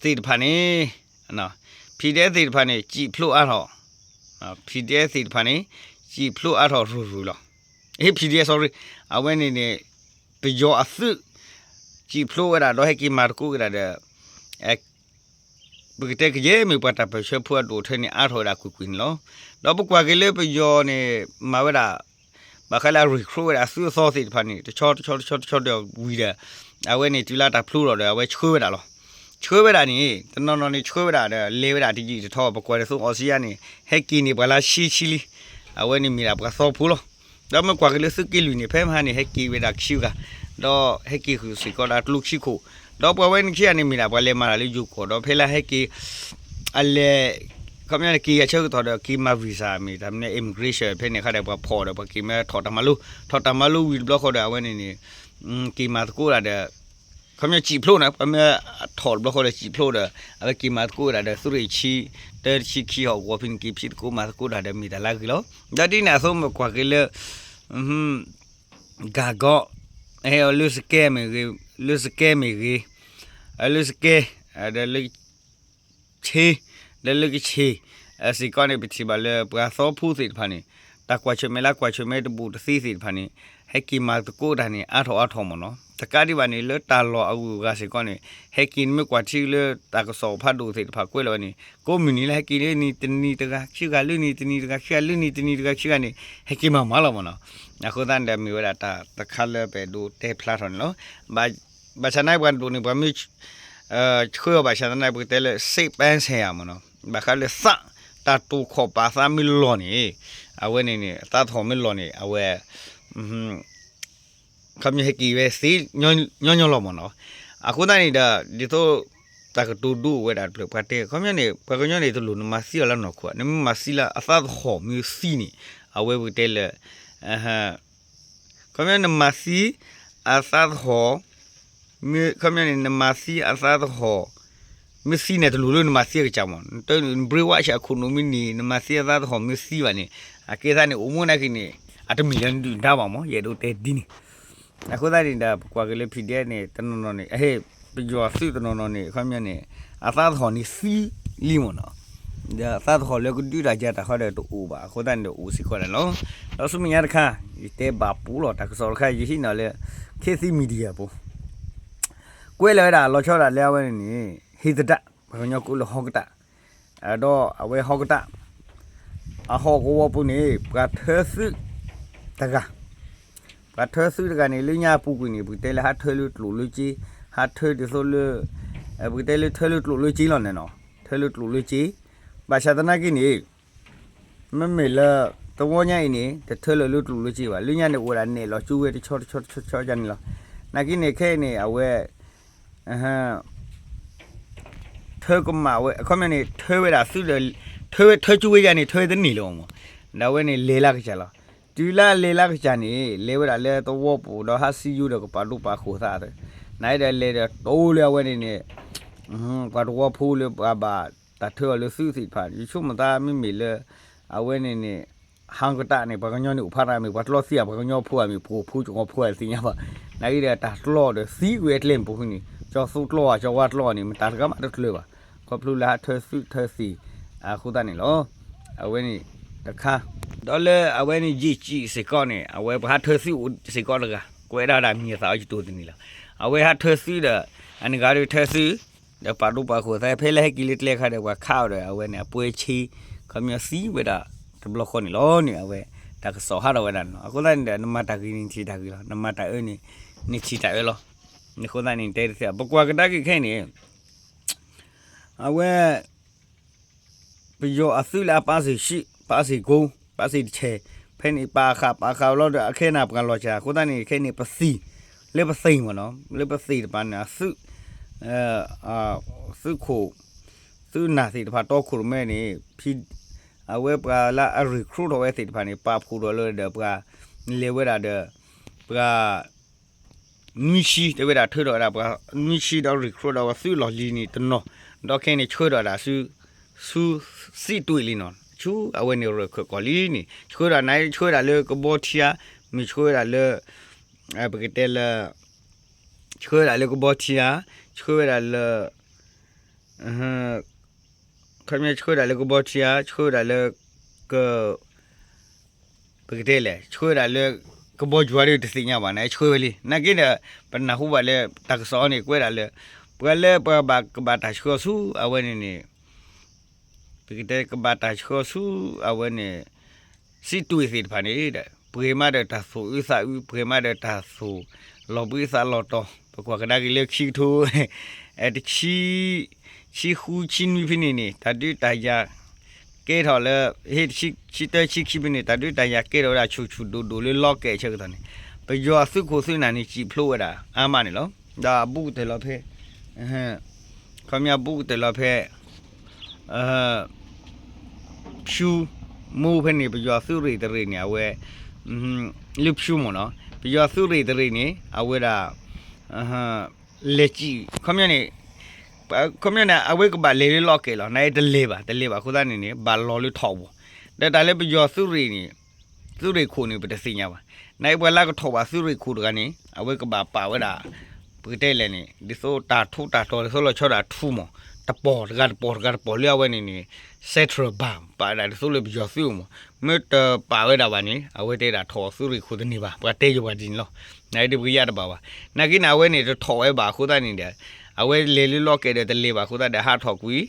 သ့ၣ်တဖၣ်န့ၣ် PDF သ့ၣ်တဖၣ်န့ၣ် စံၣ်ဖျိအါထီၣ်, PDF သ့ၣ်တဖၣ်န့ၣ် စံၣ်ဖျိအါထီၣ်ရူၤရူၤလီၤ, အ့ PDF sorry အဝဲန့ၣ်န့ၣ် ပယီၤအသုး စံၣ်ဖျိဝဲဒၣ်ဒီးဟဲက့ၤမၤသကိးက့ၤဒၣ်ဒီး ပကတဲကယဲၢ်မ့ၢ်ပှၤတၢ်ပၢၢ်ဆၢဖိအဒိၣ်အထၢန့ၣ် အါထီၣ်ဝဲဒၣ်ကွ့ၢ်ကွ့ၢ်န့ၣ်လီၤ. ဒီးပကွၢ်က့ၤလၢပယီၤန့ၣ် မၤဝဲဒၣ် ဘၣ်ဃးလၢအ recruit ဝဲဒၣ်အသုးအသီသ့ၣ်တဖၣ်န့ၣ် တဆီတဆီတဆီတဆီဒီးဝံၤဒီး အဝဲန့ၣ်တုၤလၢတၢ်ဖျိလီၤဒီး အဝဲဆှၢဝဲဒၣ်လီၤ. ဆှၢဝဲဒၣ်န့ၣ် တနီၤနီၤန့ၣ် ဆှၢဝဲဒၣ်ဒီး လဲၤဝဲဒၣ်တယံာ်တထီၣ် ပကွၢ်ဒ်သိးအီစံယါန့ၣ် ဟဲက့ၤန့ၢ်ပှၤလၢဆံဆံလံ, အဝဲန့ၣ်မ့ၢ်ဒၣ်ပှၤသီဖိလီၤ. ဒီးမ့ၢ်ကွၢ်က့ၤလၢသုးက့လွံၢ်န့ၣ် ဖဲမဟါန့ၣ် ဟဲက့ၤဝဲဒၣ်ခံဂၤ, ဒီးဟဲက့ၤဃုာ်စ့ၢ်ကီးဒၣ်ကျိခံခိၣ်, ဒီးပှၤဝဲန့ၣ်ခံဂၤန့ၣ် မ့ၢ်ဒၣ်ပှၤလဲၤမၤတၢ်လၢယိၤကီၢ် ဒီးဖဲလၢဟဲက့ၤ အလဲၤ ခီပညီန့ၣ် က့ၤဂဲၤဆၢကတီၢ်ဒီး က့ၤမၤ visa မ့ၢ်တၢ်မနုၤ immigration ဖဲန့ၣ်အခါဒီး ပှၤဖီၣ်ဒီး ပှၤက့ၤမၤထီၣ်တၢ်မၤလိ, ထီၣ်တၢ်မၤလိဝံၤတဘျီဃီဒီး အဝဲန့ၣ်န့ၣ် က့ၤမၤသကိးဒၣ်ဒီး ခီပညီစံၣ်ဖျိန့ၣ် ပှၤမ့ၢ်ထီၣ်တဘျီဃီဒီးစံၣ်ဖျိဒီး အဝဲက့ၤမၤသကိးဒၣ်ဒီး သုးရ့ၣ်ဆံ တၢတဆံခံဟီၣ်ကဝီၤဖဲန့ၣ် က့ၤဖံးသကိးမၤသကိးဒၣ်ဒီး မ့ၢ်တၢ်လၢအဂ့ၤလီၤ. ဒီးဒ်န့ၣ်အသိး မ့ၢ်ကွၢ်က့ၤလၢ ဂၤကီ ဟဲအီၤလၢစကဲမ့ၢ်ဂ့ၤ, လၢစကဲမ့ၢ်ဂ့ၤ, လၢစကဲ ဒီးလၢ ဆ့, လၢလၢကဆ့ စ့ၢ်ကီးန့ၣ် ပထံၣ်ဘၣ်လၢပှၤသီဖိသ့ၣ်တဖၣ်န့ၣ် တၢ်ကွၢ်ဆၢၣ်မဲာ်လၢကွၢ်ဆၢၣ်မဲာ်တဘူးတသ့သ့ၣ်တဖၣ်န့ၣ် ဟဲက့ၤမၤသကိးတၢ်န့ၣ် အါထီၣ်အါထီၣ်မ့ၢ်နီၤ. တကးဒံးဘၣ်န့ၣ် လၢတၢ်လီၢ်အဂုၤအဂၤစ့ၢ်ကီးန့ၣ် ဟဲက့ၤမ့ၢ်ကွၢ်ထံလၢတၢ်ကစီၣ်ဖးဒိၣ်သ့ၣ်တဖၣ်ကွဲးလီၤဝဲန့ၣ် ကိးမုၢ်နံၤလၢဟဲက့ၤလၢနံၤတနံၤတဂၤခံဂၤ လၢနံၤတနံၤတဂၤခံဂၤ လၢနံၤတနံၤတဂၤခံဂၤန့ၣ် ဟဲက့ၤမၤမၤလီၤမ့ၢ်နီၤ. အဃိသတးန့ၣ်ဒီးမ့ၢ်ဝဲဒၣ်တၢ်တခါလၢပအဲၣ်ဒိးတဲဖျါထီၣ်န့ၣ်လီၤ. ဘၣ်ဆၣ်သနာ်က့ပှၤဒိၣ်န့ၣ် ပှၤမ့ၢ် ဆှၢအီၤဘၣ်ဆၣ်သနာ်က့ ပကတဲလၢ စိတ်ပိုင်းဆိုင်ရာ မ့ၢ်နီၤ, ဘၣ်ဃးလၢသး တၢ်တိာ်ခီၣ်ပာ်သးမ့ၢ်လီၤန့ၣ် အဝဲန့ၣ်န့ၣ် အသးသဟီၣ်မ့ၢ်လီၤန့ၣ် အဝဲ ခီပညီဟဲက့ၤဝဲသ့ ညီညီလီၤမ့ၢ်နီၤ. အဃိသတးန့ၣ်ဒီး ဒ်သိး တၢ်ကတိၤဒိအိၣ်ဝဲဒၣ်တဖျၢၣ် ပှၤတဲ ခီပညီန့ၣ် ပှၤကညီန့ၣ် တလိၣ်နမၤသံအီၤလၢနီၢ်ခိ နမ့ၢ်မၤသံလၢအသးသဟီၣ်မ့ၢ်သံန့ၣ် အဝဲပကတဲလၢ ခီပညီနမၤသံ အသးသဟီၣ် မ့ၢ် ခီပညီန့ၣ် နမၤသံအသးသဟီၣ် မ့ၢ်သံန့ၣ် တလိၣ်လၢနမၤသံအကစၢ်မ့ၢ် နတ brainwash အခိၣ်နူာ်မ့ၢ်န့ၣ် နမၤသံအသးသဟီၣ်မ့ၢ်သံဘၣ်န့ၣ် အကဲသးန့ၣ် အိၣ်မူနာ်က့န့ၣ် အတမ့ၢ်လၢနဒုၣ်ဒါဘၣ်မ့ၢ် ယအဲၣ်ဒိးတဲဒ်န့ၣ်. အဃိသတးန့ၣ်ဒီး ပကွၢ်က့ၤလၢ PDF န့ၣ် တနီၤနီၤန့ၣ် အဟ့ၣ် ပယီၤသုးတနီၤနီၤန့ၣ် ခီပညီန့ၣ် အသးသဟီၣ်န့ၣ်သံလံမ့ၢ်နီၤ. ဒီးအသးသဟီၣ်လၢကဒုးတၢ်ယၤတၢ်ဃီဒီးတအိၣ်ဘၣ် အဃိသတးန့ၣ်ဒီးအိၣ်စ့ၢ်ကီးဒၣ်လီၤ. ဒီးဆူမဲာ်ညါတခါ ယတဲဘၣ်ပူလီၤ တၢ်ကစီၣ်တခါ ယဟံးန့ၢ်လၢ ခေတ်သစ် Media ပူၤ ကွဲးလီၤဝဲဒၣ် လီၤဆီဒၣ်တၢ်လၢအဝဲန့ၣ်န့ၣ် ဟ့ၣ်သဒၣ် ပှၤကညီကိးလၢဟီၣ်ကတၢၣ် ဒီးအဝဲဟီၣ်ကတၢၣ် အဟီၣ်ကဝီၤပူၤန့ၣ် ပှၤထၢသုးတဂၤ ပှၤထၢသုးတဂၤန့ၣ် လၢညါအပူၤကွံာ်န့ၣ် ပကတဲလၢဟးထၢလၢကျိၣ်လၢစ့ ဟးထၢဒ်သိးလၢ ပကတဲလၢထၢလၢကျိၣ်လၢစ့လီၤန့ၣ်နီၤ ထၢလၢကျိၣ်လၢစ့ ဘၣ်ဆၣ်သနာ်က့န့ၣ် မ့မ့ၢ်လၢ တဝီညါအံၤန့ၣ် တထၢလၢၤလၢကျိၣ်လၢစ့ဘၣ် လၢညါန့ၣ် အိၣ်ဝဲဒၣ်နဲၣ်လီၤကၠိဝဲတဆီတဆီတဆီတဆီန့ၣ်လီၤ. နာ်က့န့ၣ် ခဲအံၤန့ၣ် အဝဲ ထၢကမၣ်ဝဲ အခီပညီန့ၣ် ထၢဝဲဒၣ်သုးဒီး ထၢဝဲထၢကၠိဝဲယၤန့ၣ် ထၢဝဲတန့ၢ်လၢၤဘၣ်မ့ၢ် ဒီးအဝဲန့ၣ်လဲၤလၢကစၢ်လီၤ. တုၤလၢအလဲၤလၢကစၢ်န့ၣ် လဲၤဝဲဒၣ်လၢသဝီပူၤဒီးဟးစံယိဒီးကပာ်ဒိၣ်ပာ်ဃိာ်သး နအံၤဒီးလဲၤဒီးတိၢ်လၢအဝဲန့ၣ်န့ၣ် ပှၤသဝီဖိလၢပှၤဘၣ်တၢ်ထၢအီၤလၢသုးသ့ၣ်တဖၣ် ယဆိကမိၣ်သးမ့မ့ၢ်လၢ အဝဲန့ၣ်န့ၣ် ဟါကတၢၢ်န့ၣ် ပှၤကညီန့ၣ်အိၣ်ဖးတၢ်မ့ၢ် ပှၤတလီၤသံဧါ ပှၤကညီဖိဧါမ့ၢ် ပှၤဖိကညီဖိဧါသ့ၣ်ညါဘၣ် နအံၤဒီးတၢ်တလီၤဒီးသံကွံာ်အကျဲန့ၣ်ပူၤန့ၣ် ကၠီသူကျီဧါ ကၠီဝါကျီန့ၣ် မတၤတဂၤမးတကျၢၤဘၣ် ခီဖျိလၢဟးထၢသုးထၢသံး အဃိသတးန့ၣ်လီၤ အဝဲန့ၣ်တခါ ဒီးလၢအဝဲန့ၣ်ယ့ၢ်ကံၣ်စ့ၢ်ကီးန့ၣ် အဝဲပှၤဟးထၢသုးအိၣ်စ့ၢ်ကီးတဂၤ ကွဲးဒၣ်ဒၣ်မံၤအသးအီၤယတိၢ်တန့ၢ်လီၤ အဝဲဟးထၢသုးဒီး အန့ၣ်ဂၤဒီးထၢသုး ဒီးပာ်ဒိၣ်ပာ်ဃိာ်သး ဖဲလၢဟဲက့ၤလၢကျဲခါဒီး ပှၤခးအီၤဒီး အဝဲန့ၣ်အပှဲၤဆ့ ခီပညီသံဝဲဒၣ်တဘျီဃီန့ၣ်လီၤန့ၣ် အဝဲတၢ်ကစီၣ်ဟးထီၣ်ဝဲဒၣ်န့ၣ်လီၤ အဃိသတးန့ၣ်ဒီး နမၤတၢ်ဂ့ၤန့ၣ်ထံၣ်တၢ်ဂ့ၤလီၤ နမၤတၢ်အၢန့ၣ် နထံၣ်တၢ်အၢလီၤ အဃိသတးန့ၣ်တဲတသ့ ပကွၢ်ကဒါက့ၤခဲအံၤန့ၣ် အဝဲ ပယီၤအသုးလၢအပာ်စ့ၢ်ဆံး ပာ်စ့ၢ်ကိ ပာ်စ့ၢ်တဆဲး ဖဲန့ၣ်ပာ်ဃာ်ပာ်ဃာ်ဝဲလီၤဒီး အခဲနၢ်ပှၤလီၤစှၤ အဃိသတးန့ၣ် ခဲန့ၣ်ပသံၣ် လၢပသ့ၣ်မ့ၢ်နီၤ လၢပသ့ၣ်တဖၣ်န့ၣ် အသုး သုးခိၣ် သုးနၢ်သ့ၣ်တဖၣ်တီခိၣ်ရိၣ်မဲန့ၣ် ဖံ အဝဲပှၤလၢအ recruit ထီၣ်ဝဲသ့ၣ်တဖၣ်န့ၣ် ပာ်ဖှိၣ်ထီၣ်လၢဒီးပှၤ လဲၤဝဲဒၣ်ဒီး ပှၤ နွံဆံ တဲဝဲဒၣ်ထၢထီၣ်ဝဲဒၣ်ပှၤနွံဆံဒီး recruit ဒီးဝဲသုးလီၢ်လံၤန့ၣ်တနီၤ ဒီးခဲအံၤန့ၣ်ဆှၢဒီးဒၣ်ဆူ ဆူစံးတွ့ၣ်လံနီၤ ဆူအဝဲန့ၣ်ရၢၢ်ခၢၣ်ကီၢ်လံန့ၣ် ဆှၢဒီးနၤ ဆှၢဝဲဒၣ်လၢကဘီထံဧါ မ့ၢ်ဆှၢဝဲဒၣ်လၢ ပကတဲလၢ ဆှၢဝဲဒၣ်လၢကဘီထံဧါ ဆှၢဝဲဒၣ်လၢ ခီပညီဆှၢဝဲဒၣ်လၢကဘီထံဧါ ဆှၢဝဲဒၣ်လၢ က ပကတဲလဲၣ် ဆှၢဝဲဒၣ်လၢ ကဘီယူၤဧါဒီးတသ့ၣ်ညါဘၣ် နဆှၢဝဲလံ နာ်က့ဒီး ပနၢ်ဟူဘၣ်လၢတၢ်ကစီၣ်အံၤန့ၣ် ကွဲးဒၣ်လၢ ပှၤလၢပှၤဘၣ်ကဘၣ်တၢ်ဆှၢဆူအဝဲန့ၣ်န့ၣ် ပကတဲကဘၣ်တၢ်ဆှၢဆူအဝဲန့ၣ် စံးတွ့ၣ်သ့ၣ်တဖၣ်န့ၣ် ပှဲၤမးဒီးတၢ်သူၣ်အုးသးအုး ပှဲၤမးဒီးတၢ်သူၣ်လီၤဘှံးသးလီၤတီၤ ပကွၢ်ကဒါက့ၤလၢခံကထိ တဆံ ဆံဃုဆံနွံဖဲန့ၣ်န့ၣ် တၢ်ဒုးတၢ်ယၤကဲထီၣ်လၢ ဟ့ၣ်ဆံတၢဆံခံဖဲန့ၣ် တၢ်ဒုးတၢ်ယၤကဲထီၣ်ဝဲဒၣ်ဆူၣ်ဆူၣ်ဒိၣ်ဒိၣ်လၢလီကဲးဆၢကတီၢ်န့ၣ် ပယီၤအသုးခိၣ်သုးနၢ်န့ၣ် စံၣ်ဖျိဝဲဒၣ်အါမးန့ၣ်လီၤ. ဒီးအဘူးကတၢၢ်လီၤဖဲ ခီပညီဘူးကတၢၢ်လီၤဖဲ ဖၠူ မူဖဲန့ၣ် ပယီၤသုးရ့ၣ်တရ့ၣ်န့ၣ် အဝဲ လၢဖၠူမ့ၢ်နီၤ ပယီၤသုးရ့ၣ်တရ့ၣ်န့ၣ် အဝဲဒၣ် လဲၤစံၣ် ခီပညီန့ၣ် ခီပညီန့ၣ် အဝဲကဘၣ်လဲၤလၢလီကဲးလီၤ နအံၤတလဲၤဘၣ် တလဲၤဘၣ်အဃိသတးန့ၣ်န့ၣ် ဘၣ်လီၤလၢထီၣ်ပူၤ ဒီးတၢ်လၢပယီၤသုးရ့ၣ်န့ၣ် သုးရ့ၣ်ခိၣ်န့ၣ် ပတသ့ၣ်ညါဘၣ် နအံၤပှၤလၢကထီၣ်ဘၣ်သုးရ့ၣ်ခိၣ်တဂၤန့ၣ် အဝဲကဘၣ်ပာ်ဝဲဒၣ် ပကတဲလဲၣ်န့ၣ် ဒ်သိးတၢ်ထူးတၢ်တီၤ ဒ်သိးလီၤဆီဒၣ်ထူမး တပီၢ်တဂၤတပီၢ်တဂၤတပီၢ်လၢအဝဲန့ၣ်န့ၣ် central bank ပာ်ဝဲဒၣ်ဒ်သိးလၢပယီၤသုးမး မ့ၢ်တပာ်ဝဲဒၣ်ဘၣ်န့ၣ် အဝဲတဲဒၣ်ထီၣ်သုးရ့ၣ်ခိၣ်တန့ၢ်ဘၣ် ပှၤတဲယိၤပှၤဒ်န့ၣ်လီၤ. နအံၤဒ်ပကယါတဘၣ်ဘၣ် နာ်က့န့ၣ် အဝဲန့ၣ်တထီၣ်ဝဲဘၣ်အဃိသတးန့ၣ်ဒီး အဝဲလဲၤလၢလီကဲးဒီးတလဲၤဘၣ်အဃိသတးဒီးဟးထီၣ်ကွံာ် ဒီး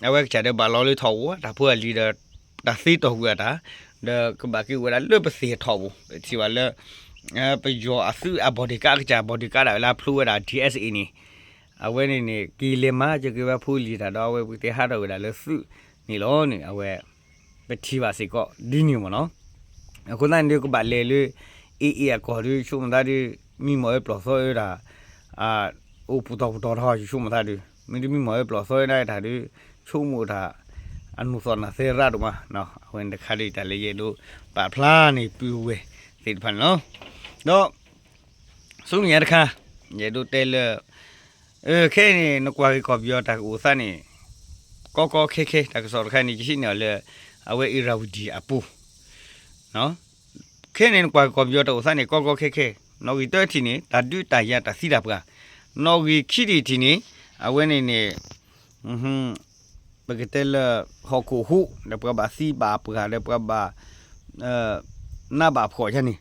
အဝဲကစၢ်ဒီးဘၣ်လီၤလၢထီၣ်ပူၤ တၢ်ဖိအလံၤဒီး တၢ်သ့တီၢ်ကွံာ်အတၢ် ဒီးကဘၣ်က့ၤဝဲဒၣ်လၢပသ့ၣ်ထီၣ်ပူၤ ပထံၣ်ဘၣ်လၢ ပယီၤအသုးအ bodyguard အကစၢ် bodyguard ဒၣ်ဝဲလၢအဖျိဝဲဒၣ် D S A န့ၣ် အဝဲန့ၣ်န့ၣ် က့ၤလဲၤမၤစၢၤက့ၤဝဲဖိလံၤတၢ်ဒီး အဝဲပကတဲဟးထီၣ်ဝဲဒၣ်လၢသုးန့ၣ်လီၤန့ၣ် အဝဲ ပထံၣ်ဘၣ်စ့ၢ်ကီးဒ်န့ၣ်မ့ၢ်နီၤ. အဃိသတးန့ၣ်ဒုးကဘၣ်လဲၤလၢ A A အကီၢ်ဒုး ဆိကမိၣ်သးဒုး မံမီၢ်ဝဲပျီၢ်သီဝဲဒၣ် အိၣ်ပူၤတီၢ်ပူၤတီၢ်ထီၣ် ဆိကမိၣ်သးဒုး မ့ၢ်ဒုးမံမီၢ်ဝဲပျီၢ်သီဝဲဒၣ်တၢ်ဒုး ဆိကမိၣ်တၢ် အနီၢ်သီၣ်နၢ်သဲရၣ်ဒိၣ်မး အဝဲန့ၣ်တခါဒုးတၢ်လၢယအဲၣ်ဒိးပာ်ဖျါန့ၢ်ပုၢ်ဝဲၢ်သ့ၣ်တဖၣ်န့ၣ်လီၤ. ဒီး ဆူမဲာ်ညါတခါ ယအဲၣ်ဒိးတဲလၢ ခဲအံၤန့ၣ် နကွၢ်က့ၤကီၢ်ပယီၤတၢ်ကအိၣ်သးန့ၣ် ကီကီခဲခဲ တၢ်ကစီၣ်တခါန့ၣ် ယဟံးန့ၢ်အီၤလၢ အဝဲ Irrawaddy အပူၤ ခဲအံၤန့ၣ် နကွၢ်ကီၢ်ပယီၤတၢ်အိၣ်သးန့ၣ် ကီကီခဲခဲ နီၣ်ဂံၢ်တၢထံၣ်န့ၣ် တၢ်ဒုးတၢ်ယၤတၢ်သံတၢ်ပှၢ် နီၣ်ဂံၢ်ခံထံၣ်ထံၣ်န့ၣ် အဝဲန့ၣ်န့ၣ် ပကတဲလၢ ဟီၣ်ခိၣ်ဟူး ဒီးပှၤဘၣ်သံဘၣ်ပှၢ် ဒီးပှၤဘၣ် နးဘၣ်ဖှီၣ်ယါန့ၣ်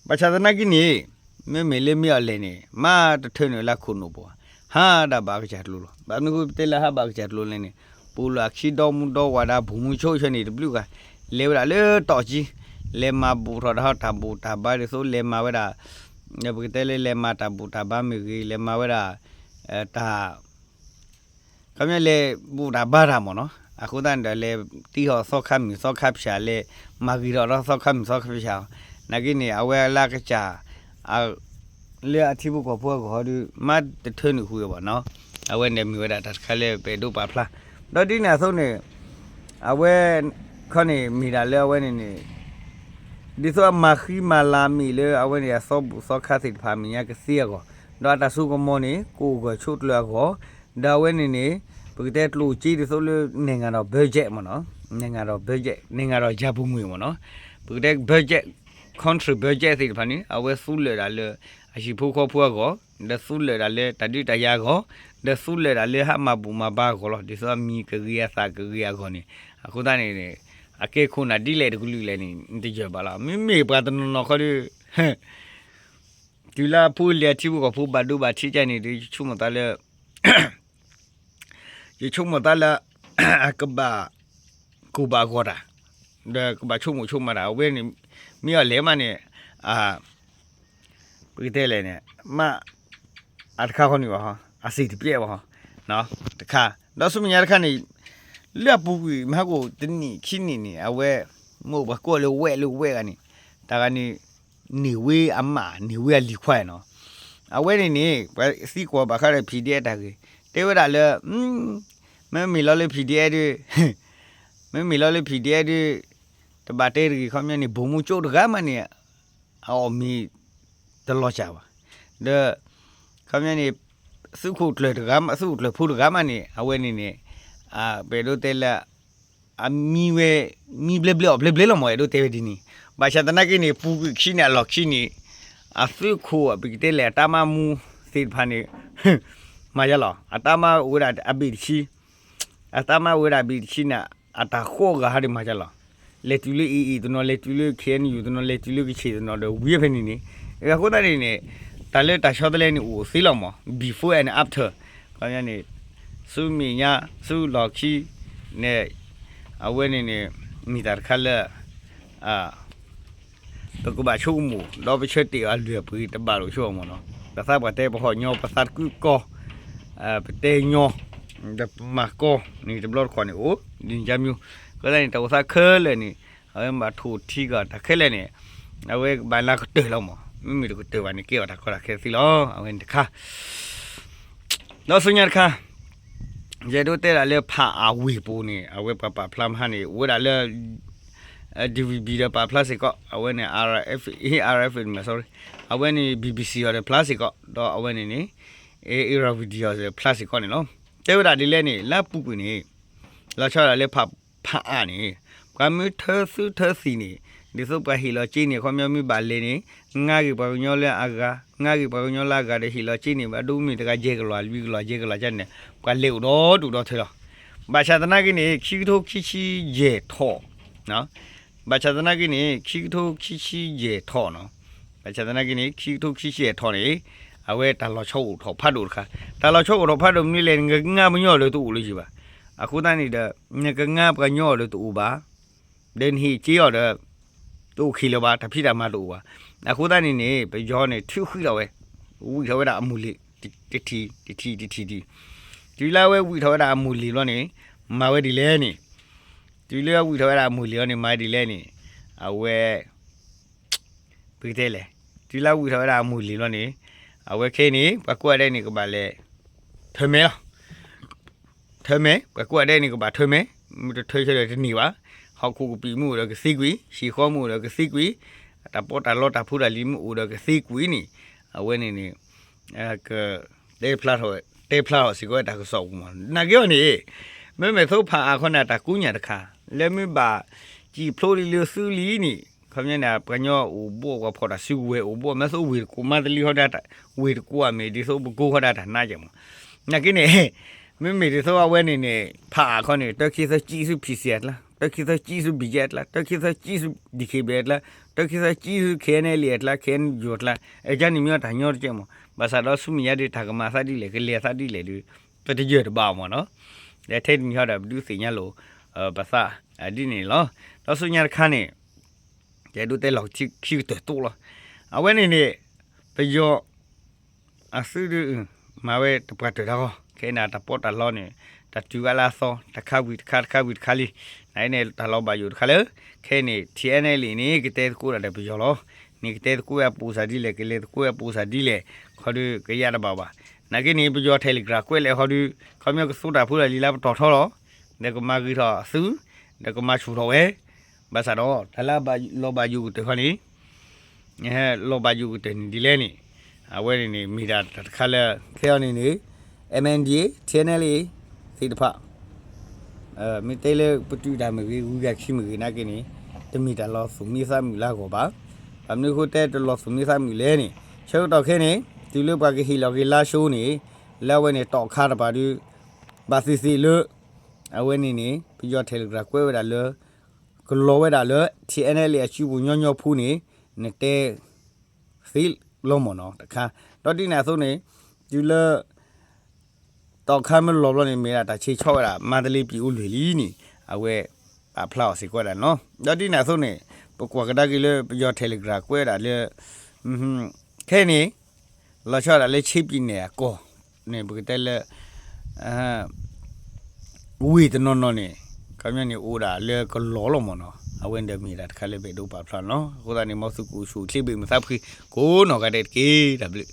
ဘၣ်ဆၣ်သနာ်က့န့ၣ် မ့မ့ၢ်လၢမ့ၢ်အီၤလဲၣ်န့ၣ် မ့ၢ်တထၢနုာ်လၢခိၣ်နူာ်ပူၤ ဟးဒၣ်ဘၣ်ကစၢ်ကျိၤလီၤ. ဘၣ်မနုၤဃိပတဲလၢဟးဘၣ်ကစၢ်ကျိၤလဲၣ်န့ၣ် ပူၤလၢခံဒီမူဒီဝးဒၣ် ဘိၣ်မူဆိဆၢန့ၣ်တဘျုးဂၤ လဲၤဝဲဒၣ်လၢတီၢ်ကံ လဲၤမၤဘူၣ်ထီၣ်ဒၣ်တၢ်ဘူၣ်တၢ်ဘါဒ်သိးလဲၤမၤဝဲဒၣ် ပကတဲလၢလဲၤမၤတၢ်ဘူၣ်တၢ်ဘါမ့ၢ်ဂ့ၤ လဲၤမၤဝဲဒၣ် တၢ် ခီပညီလဲၤဘူၣ်တၢ်ဘါတၢ်မ့ၢ်နီၤ အဃိသတးန့ၣ်ဒီး လဲၤတ့ထီၣ်သီခါမုၢ်သီခါဖၠၣ် လဲၤမၤဂ့ၤထီၣ်ဒီးသီခါမုၢ်သီခါဖၠၣ် နာ်က့န့ၣ် အဝဲလၢကစၢ် လၢအထံဖိကီၢ်ဖိအဂီၢ်ဒီး မ့ၢ်တထၢနုာ်ဃုာ်အီၤဘၣ်နီၤ အဝဲန့ၣ်မ့ၢ်ဝဲဒၣ်တၢ်တခါလၢပအဲၣ်ဒိးပာ်ဖျါ ဒီးဒ်န့ၣ်အသိးန့ၣ် အဝဲ ခီန့ၣ်မ့ၢ်ဒၣ်လၢအဝဲန့ၣ်န့ၣ် ဒ်သိးအမၤဃံမၤလၤမ့ၢ်လၢအဝဲန့ၣ်အသီဘူၣ်သီခါသ့ၣ်တဖၣ်အမဲာ်ညါကသ့အဂီၢ်, ဒီးအတၢ်စိကမီၤန့ၣ် ကအိၣ်ဂၢၢ်ဆိးကျၢၤအဂီၢ်, ဒီးအဝဲန့ၣ်န့ၣ် ပကတဲကျိၣ်စ့ဒ်သိးလၢ နိုင်ငံတော် budget မ့ၢ်နီၤ, နိုင်ငံတော် budget, နိုင်ငံတော်ရန်ပုံငွေ မ့ၢ်နီၤ, ပကတဲ budget, country budget သ့ၣ်တဖၣ်န့ၣ် အဝဲသူလၢာ်ဒၣ်လၢ အဟံၣ်ဖိဃီဖိအဂီၢ်, ဒီးသူလၢာ်ဒၣ်လၢတၢ်ဒုးတၢ်ယၤအဂီၢ်, ဒီးသူလၢာ်ဒၣ်လၢဟးမၤဘူၣ်မၤဘါအဂီၢ်လီၤ. ဒ်သိးအမံၤကဂ့ၤအသးကဂ့ၤအဂီၢ်န့ၣ် အဃိသတးန့ၣ် အကဲခိၣ်နၢ်ဒ်လဲၣ်တကလုာ်လဲၣ်န့ၣ် နတယၢၢ်ဘၣ်လီၤ. မ့မ့ၢ်ပှၤတနီၤနီၤခီဒီး တုၤလၢအဖိအလံၤအထံဖိကီၢ်ဖိဘၣ်ဒိဘၣ်ထံးကၢန့ၣ်ဒီး ယဆိကမိၣ်သးလၢ ယဆိကမိၣ်သးလၢ အကဘၣ် ကိၢ်ဘၣ်ဂီၢ်တၢ်, ဒီးကဘၣ်ဆိကမိၣ်ဆိကမးတၢ် အဝဲန့ၣ် မ့ၢ်အီၤလဲၤမးန့ၣ် ပကတဲလဲၣ်န့ၣ် မ့ၢ် အတခါဃီန့ၣ်ဘၣ်ဟီ အစ့ၣ်တပျဲဘၣ်ဟီ တခါ ဒီးဆူမဲာ်ညါတခါန့ၣ် လၢအပူၤကွံာ်မဟါကအိၣ်တနံၣ်ခံနံၣ်န့ၣ် အဝဲ မ့ၢ်ပှၤကိးလၢဝဲၢ်လၢဝဲၢ်ဂၤန့ၣ် တၢ်ဂၤန့ၣ် န့ၢ်ဝဲအမၢ် န့ၢ်ဝဲအလံၤခွါနီၤ. အဝဲန့ၣ်န့ၣ် ပှၤသံကွၢ်ဘၣ်ဃးဒီး PDF တၢ်ဂ့ၢ် တဲဝဲဒၣ်လၢ မ့မ့ၢ်လီၤလၢ PDF ဒီး မ့မ့ၢ်လီၤလၢ PDF ဒီး တဘၣ်တဲတဂ့ၤ ခီပညီန့ၣ် ဗိုလ်မှူးချုပ် တဂၤမးန့ၣ် အအီၣ်မ့ၤတလီၤစၢ်ဘၣ်. ဒီး ခီပညီန့ၣ် သုးခိၣ်ကျၢၢ်တဂၤမး သုးခိၣ်ကျၢၢ်ဖိတဂၤမးန့ၣ် အဝဲန့ၣ်န့ၣ် ပအဲၣ်ဒိးတဲလၢ အမံဝဲ မံဘျဲဘျဲအီၣ်ဘျဲဘျဲလီၤမး အဲၣ်ဒိးတဲဝဲဒ်န့ၣ်. ဘၣ်ဆၣ်သနာ်က့န့ၣ် ပူၤကွံာ်ခံန့ၣ် အလီၢ်ခံန့ၣ် အသုးခိၣ် ပကတဲလဲၣ် အတၢ်မၤမူသ့ၣ်တဖၣ်န့ၣ် မၤယါလီၤ အတၢ်မၤအိၣ်ဝဲဒၣ်အဘ့ၣ်တဆံ အတၢ်မၤအိၣ်ဝဲဒၣ်အဘ့ၣ်တဆံန့ၣ် အတၢ်ဃိးဂၤဟးဒီးမၤယါလီၤ. လဲၤတုၤလၢ AA တနီၤ လဲၤတုၤလၢ KNU တနီၤ လဲၤတုၤလၢကခ့ၣ်တနီၤဒီး ဝံၤဖဲန့ၣ်န့ၣ် အဃိသတးန့ၣ်န့ၣ် တၢ်လၢတၢ်ဆီတလဲန့ၣ်အိၣ်သ့လီၤမး before and after ခီပညီန့ၣ် ဆူမဲာ်ညါ ဆူလီၢ်ခံန့ၣ် အဝဲန့ၣ်န့ၣ် မ့ၢ်တၢ်တခါလၢ ပကဘၣ်ဆိကမိၣ် ဒီးပဆၢတဲာ်အီၤအလုၢ်အပှ့ၤတဘၣ်လိာ်ဆိအီၤမးနီၤ. ပသးပှၢ်တဲပဟီၣ်ညီ ပသးတကုးကီ ပတဲညီ ဒီးပမၤကီန့ၣ်တဘျီတခီၣ်န့ၣ်အိၣ် ဒ်န့ၣ်ကမံၤ အဃိသတးန့ၣ် တၢ်အိၣ်သးခဲလၢာ်န့ၣ် အဝဲမ့ၢ်ဘၣ်ထိၣ်ထံကီၢ်တၢ်ခဲလၢာ်န့ၣ် အဝဲကဘၣ်လၢကတၢၢ်လီၤမး မ့မ့ၢ်တကတၢၢ်ဘၣ်န့ၣ် ကဲအီၤတၢ်ကီတၢ်ခဲသ့လီၤ အဝဲန့ၣ်တခါ ဒီးဆူညါတခါ ယအဲၣ်ဒိးတဲဒၣ်လၢဖးအါဝ့ၢ်ပူၤန့ၣ် အဝဲပှၤပာ်ဖျါမဟါန့ၣ် အိၣ်ဝဲဒၣ်လၢ DVB ဒီးပာ်ဖျါစ့ၢ်ကီး အဝဲန့ၣ် RFA, RFA မ့ၢ် sorry အဝဲန့ၣ် BBC အီၤဒီးဖျါစ့ၢ်ကီး ဒီးအဝဲန့ၣ်န့ၣ် Irrawaddy အီၤဒီးဖျါစ့ၢ်ကီးန့ၣ်လီၤ. တဲဝဲဒၣ်ဒ်လဲၣ်န့ၣ် လၢအပူၤကွံာ်န့ၣ် လီၤဆီဒၣ်လၢဖး ဖးအါန့ၣ် ပှၤမ့ၢ်ထၢသုထၢသံၣ်န့ၣ် ဒ်သိးပှၤဟ့ၣ်လီၤစ့န့ၣ် ခီပညီမ့ၢ်ဘၣ်လဲၤန့ၣ် ငါဂ့ၢ်ပှၤကညီလၢအဂၤ ငါဂ့ၢ်ပှၤကညီလၢအဂၤဒီးဟ့ၣ်လီၤစ့န့ၣ် ဘၣ်ဒိမ့ၢ်တဂၤယဲၢ်ကလီၤ လွံၢ်ကလီၤ ယဲၢ်ကလီၤကန့ၣ် ပှၤလဲၤအိၣ်ဒီဒူၣ်ဒီထၢလီၤ. ဘၣ်ဆၣ်သနာ်က့န့ၣ် ခံကထိခံဆံယဲၢ်ထီၣ် ဘၣ်ဆၣ်သနာ်က့န့ၣ် ခံကထိခံဆံယဲၢ်ထီၣ်နီၤ ဘၣ်ဆၣ်သနာ်က့န့ၣ် ခံကထိခံဆံယဲၢ်ထီၣ်န့ၣ် အဝဲတၢ်လီၤဆီအိၣ်ထီၣ်ဖးဒိၣ်တခါ တၢ်လီၤဆီအိၣ်ထီၣ်ဖးဒိၣ်မနုၤလဲၣ် နကငါပှၤကညီအီၤဒီးတအိၣ်လၢၤဘၣ်. အဃိသတးန့ၣ်ဒီး နကငါပှၤကညီအီၤဒီးတအိၣ်ဘၣ် ဒီးနဟ့ၣ်စ့အီၤဒီး တအိၣ်ခံလၢၤဘၣ် တၢ်ဖံးတၢ်မၤတအိၣ်ဘၣ်. အဃိသတးန့ၣ်န့ၣ် ပယီၤန့ၣ် ထုးဃံးထီၣ်ဝဲ ဝံၣ်ထီၣ်ဝဲဒၣ်အမိၢ်လံာ် တထံၣ် တထံၣ် တထံၣ် တုၤလၢအဝဲဝံၣ်ထီၣ်ဝဲဒၣ်အမိၢ်လံာ်ဘျီန့ၣ် မၤဝဲဒ်လဲၣ်န့ၣ် တုၤလၢအဝံၣ်ထီၣ်ဝဲဒၣ်အမိၢ်လံာ်ဘျီန့ၣ် မၤဝဲဒ်လဲၣ်န့ၣ် အဝဲ ပကတဲလဲၣ် တုၤလၢအဝံၣ်ထီၣ်ဝဲဒၣ်အမိၢ်လံာ်ဘျီန့ၣ် အဝဲခဲအံၤန့ၣ် ပှၤကိးဂၤဒဲးန့ၣ် ကဘၣ်လဲၤ ထၢမဲလီၤ ထၢမဲ ပှၤကိးဂၤဒဲးန့ၣ် ကဘၣ်ထၢမဲ မ့ၢ်တထၢဆၢဒီးတန့ၢ်ဘၣ်. ဟီၣ်ခိၣ်ကပံာ်မ့ၢ်အိၣ်ဒီးကသ့ကွံာ် ဟံၣ်ဃီမ့ၢ်အိၣ်ဒီးကသ့ကွံာ် တၢ်ပီးတၢ်လီတၢ်ဖိတၢ်လံၤမ့ၢ်အိၣ်ဒီးကသ့ကွံာ်န့ၣ် အဝဲန့ၣ်န့ၣ် က တဲဖျါထီၣ် တဲဖျါထီၣ်စ့ၢ်ကီးဝဲတၢ်ကစီၣ်ပူၤမး နာ်က့အီၤန့ၣ် မ့မ့ၢ်သိဖးအါခီန့ၣ် တၢ်ကူညၣ်တခါ လၢမ့ၢ်ဘၣ် စံၣ်ဖျိလံလၢသုလံန့ၣ် ခီပညီန့ၣ် ပှၤကညီအိၣ်ဘှီၣ် ပှၤဖီၣ်တၢ်စုကဝဲၤအိၣ်ဘှီၣ် မ့ၢ်သိဝ့ၢ်တကူၣ်မါတလံဟီဒၣ် ဝ့ၢ်တကူၣ်အမ့ၢ် ဒ်သိးပကိးဟီဒၣ်တၢ်နါကဲမး နာ်က့န့ၣ် မ့မ့ၢ်ဒ်သိးအဝဲန့ၣ်န့ၣ် ဖးအါခီန့ၣ် တၢ်ခံသၢကံၣ်ဆူ PC အကျါ တၢ်ခံသၢကံၣ်ဆူ BGF အကျါ တၢ်ခံသၢကံၣ်ဆူ DKBA အကျါ တၢ်ခံသၢကံၣ်ဆူ KNLA အကျါ KNU အကျါ အကါန့ၣ်မ့ၢ်တၢ်ညီတကဲမး ဘၣ်ဆၣ်ဒီးဆူမဲာ်ညါဒီး တၢ်ကမၤသးဒ်လဲၣ် ကလဲၤသးဒ်လဲၣ်ဒီး ပတယၢၢ်တဘၣ်မးနီၤ ဒီးထဲတမံၤဟီဒီး ပဒုးသ့ၣ်ညါလိာ် ပသး ဒ်န့ၣ်လီၤ. ဒီးဆူညါတခါန့ၣ် ယအဲၣ်ဒိးတဲလီၤခံကတၢၢ်တိလီၤ. အဝဲန့ၣ်န့ၣ် ပယီၤ အသုးဒုး မၤဝဲတပှၢ်တၢၢ်တၢ်ဂီၢ် ခဲအံၤန့ၣ် တၢ်ပီးတၢ်လီန့ၣ် တၢ်တုၤဝဲလၢအသီ တခါဝံၤတခါ တခါဝံၤတခါလံ. နန့ၣ် တၢ်လီၤဘၣ်ယိၣ်တခါလၢ ခဲအံၤန့ၣ် TNLA န့ၣ် ကတဲသကိးဒၣ်ဒီးပယီၤလီၤ. န့ၣ်ကတဲသကိးဝဲအပူၤစၢ်ဒ်လဲၣ် ကလဲၤသကိးဝဲအပူၤစၢ်ဒ်လဲၣ် ခီဒုးကယါတဘၣ်ဘၣ်. နာ်က့န့ၣ် ပယီၤ Telegram ကွဲးလဲၣ်ခီဒုး ခီပညီကသူတၢ်ဖိတၢ်လံၤလၢပတီၢ်ထီလီၤ. ဒီးကမၤဂ့ၤထီၣ်အသုး ဒီးကမၤဆူၣ်ထီၣ်ဝဲ ဘၣ်ဆၣ်ဒီး တၢ်လၢလီၤဘၣ်ယိၣ်ကတၢၢ်ခီန့ၣ် လီၤဘၣ်ယိၣ်ကတၢၢ်န့ၣ်ဒ်လဲၣ်န့ၣ် အဝဲန့ၣ်န့ၣ် မ့ၢ်ဒၣ်တၢ်တခါလၢ ခဲအံၤန့ၣ်န့ၣ် M N D A T N L A သ့ၣ်တဖၣ် မ့ၢ်တဲလၢပတုာ်တၢ်မ့ၢ်ဂ့ၤ ဂုၤဂၤခံမ့ၢ်ဂ့ၤနာ်က့န့ၣ် တမ့ၢ်တၢ်လီၤသူၣ်မံသးမုာ်လၢအဂီၢ်ဘၣ်. ဘၣ်မနုၤအဃိတဲတလီၤသူၣ်မံသးမုာ်လဲၣ်န့ၣ် ဆၢကတီၢ်ခဲအံၤန့ၣ် တုၤလၢပှၤကဟ့ၣ်လီၤက့ၤလါၡိန့ၣ် လၢအဝဲန့ၣ်တီၣ်ခါတပၤဒီး ဘၣ်သ့ၣ်သ့ၣ်လၢ အဝဲန့ၣ်န့ၣ် ပယီၤ Telegram ကွဲးဝဲဒၣ်လၢ ကလီၤဝဲဒၣ်လၢ T N L A အစုပူၤညီညီဖိန့ၣ် နတဲသ့လီၤမၢ်နီၤတခါ. ဒီးဒ်န့ၣ်အသိးန့ၣ် တုၤလၢ တီၣ်ခါမ့ၢ်လီၤဘျီန့ၣ် မ့ၢ်ဒၣ်တၢ်ဆဲးဆီၣ်ဝဲဒၣ် မန္တလေး ပြည်ဦးလွင်လံန့ၣ် အဝဲပာ်ဖျါအီၤစ့ၢ်ကီးဝဲဒၣ်နီၤ. ဒီးဒ်န့ၣ်အသိးန့ၣ် ပကွၢ်ကဒါက့ၤလၢပယီၤ Telegram ကွဲးဝဲဒၣ်လၢ ခဲအံၤန့ၣ် လီၤဆီဒၣ်တၢ်လၢ ချင်းပြည်နယ် အကီၢ်န့ၣ် ပကတဲလၢ ဝ့ၢ်တနီၤနီၤန့ၣ် ခီပညီန့ၣ် အိၣ်ဒၣ်လၢကလီၤလီၤမၢ်နီၤ. အဝဲန့ၣ်ဒီးမ့ၢ်ဒၣ်တခါလၢပအဲၣ်ဒိးပာ်ဖျါနီၤ. အဃိသတးန့ၣ် မ်သုကအိၣ်ဆူၣ်အိၣ်ချ့ဘၣ်မုာ်သးဖှံ ကိးနီၢ်ဂၤဒဲးတက့ၢ်. တၢ်ဘျုး